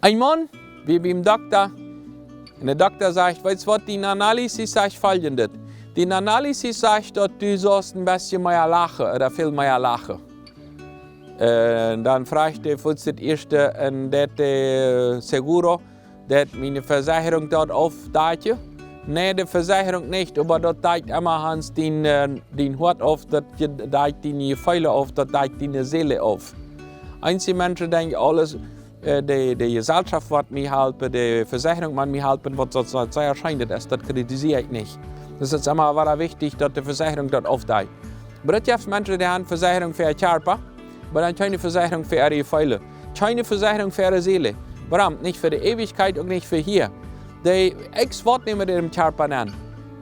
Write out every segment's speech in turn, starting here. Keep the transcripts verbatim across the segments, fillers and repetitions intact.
Een Maun wia biem Dokta, un de Dokta sajcht: "Weetst waut, diene Analysis sajcht foljendet. Diene Analysis sajcht, daut du saust een bät mea lachen, ooda väl mea lachen." Un dan fruach hee: "Waut es daut ieeschte, un daut de Seguro, daut miene Vesechrunk daut aufdakjen?" "Nä, de Vesechrunk nich, oba daut dakjt emma, Hans, dien, äh, dien Hoat auf, daut je-, dakjt diene Jefeelen auf, daut dakjt diene Seel auf." Eenje Menschen denkjen aules, äh, de, de Jeselschoft woat mie halpen, de Vesechrunk woat mie halpen, waut daut, daut sea schient, daut es, daut kritisier ekj nich. Daut es emma wada wichtich, daut de Vesechrunk daut aufdakjt. Oba daut jeft Menschen, dee han Vesechrunk fa äa Kjarpa, oba dan kjeene Vesechrunk fa äare Jefeelen. Kjeene Vesechrunk fa äare Seel. Wuarom? Nich fa de Eewichkjeit, uk nich fa hia. De X woat nich met äa Kjarpa nenn.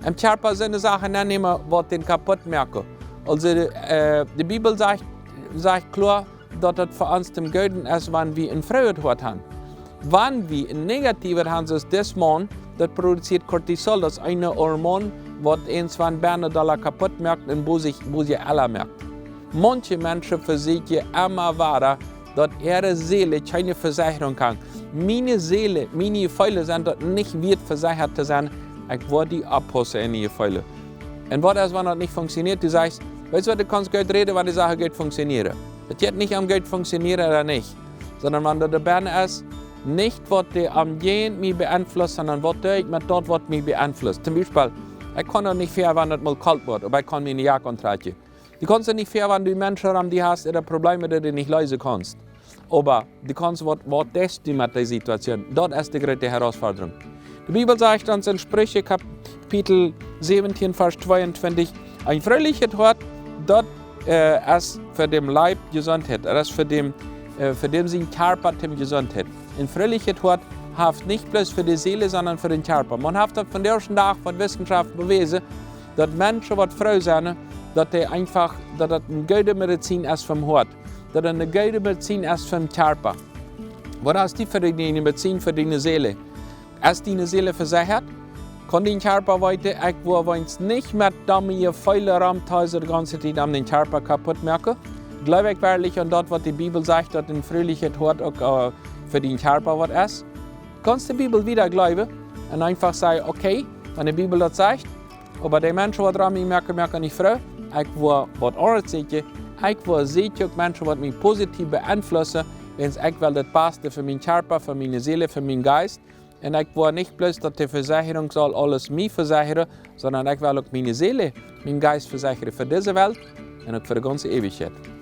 Em Kjarpa sent de Sachen nennämen, waut dän kaput moaken. Aulsoo, äh, de Bibel sajcht, sajcht kloa, daut daut fa ons toom Gooden es, wan wie een frooet Hoat han. Wan wie een negatiewet han, soo aus dis Maun, daut produzieet Cortisol, daut es een Hormon, waut ons von bennen doa kaput moakt un bosich, bosich ella moakt. Maunche Menschen vesieekjen emma wada, daut äare Seel kjeene Vesechrunk haft. Miene Seel, miene Jefeelen sent daut nich wieet, vesechat to sennen. Ekj woa die oppaussen enne Jefeelen. Un waut es, wan daut nich funktionieet? Du sajchst: "Weetst waut, du kaust goot räden, wan de Sachen goot funktionieren." Daut jeit nich om goot funktionieren ooda nich, sonda wan daut doa bennen es, nich waut de Omjäajent mie beenflusst, sonda waut doo ekj met daut, waut mie beenflusst. Toom Biespel, ekj kaun daut nich fäa, wan daut mol kolt woat, oba ekj kaun miene Jack auntrakjen. Du kaust daut nich fäa, wan du Menschen rom die hast ooda Problemen, dee du nich leesen kaust. Oba du kaust, waut, waut deist du met dee Situation? Daut es de groote Herausforderung. De Bibel sajcht ons en Spricha Kapitel säwentieen, Varsch tweeuntwintich: "Een fröhlichet Hoat, daut, äh, es fa däm Leib Jesundheit." Daut es fa däm, äh, fa däm sien Kjarpa toom Jesundheit. Een fröhlichet Hoat haft nich bloos fa de Seel, sonda fa dän Kjarpa. Maun haft daut vondoag dän Dach von Wissenschaft bewäsen, daut Menschen, waut froo sent, daut dee eefach, daut daut eene goode Medizin es vom Hoat, daut daut eene goode Medizin es vom Kjarpa. Waut hast du fa diene Medizin, fa diene Seel? Es diene Seel vesechat? Kaun dien Kjarpa weeten: "Ekj woa weens nich met domme Jefeelen romtausen de gaunze Tiet, om dän Kjarpa kaput moaken"? Jleew ekj werkjlich aun daut, waut de Bibel sajcht, daut een fröhlichet Hoat uk, äh, fa dän Kjarpa waut es? Kaust de Bibel wieda jleewen un eefach sajen: "Okay, wan de Bibel daut sajcht, oba de Menschen, waut rom mie moaken, moaken nich froo. Ekj woa waut aundret seenen. Ekj woa seenen uk Menschen, waut mie positiev beenflussen, wiels ekj well daut Baste fa mienen Kjarpa, fa miene Seel, fa mienen Jeist. Un ekj woa nich bloos, daut de Vesechrunk saul aules mie vesechren, sonda ekj well uk miene Seel, mienen Jeist vesechren fa dise Welt un uk fa de gaunze Eewichkjeit."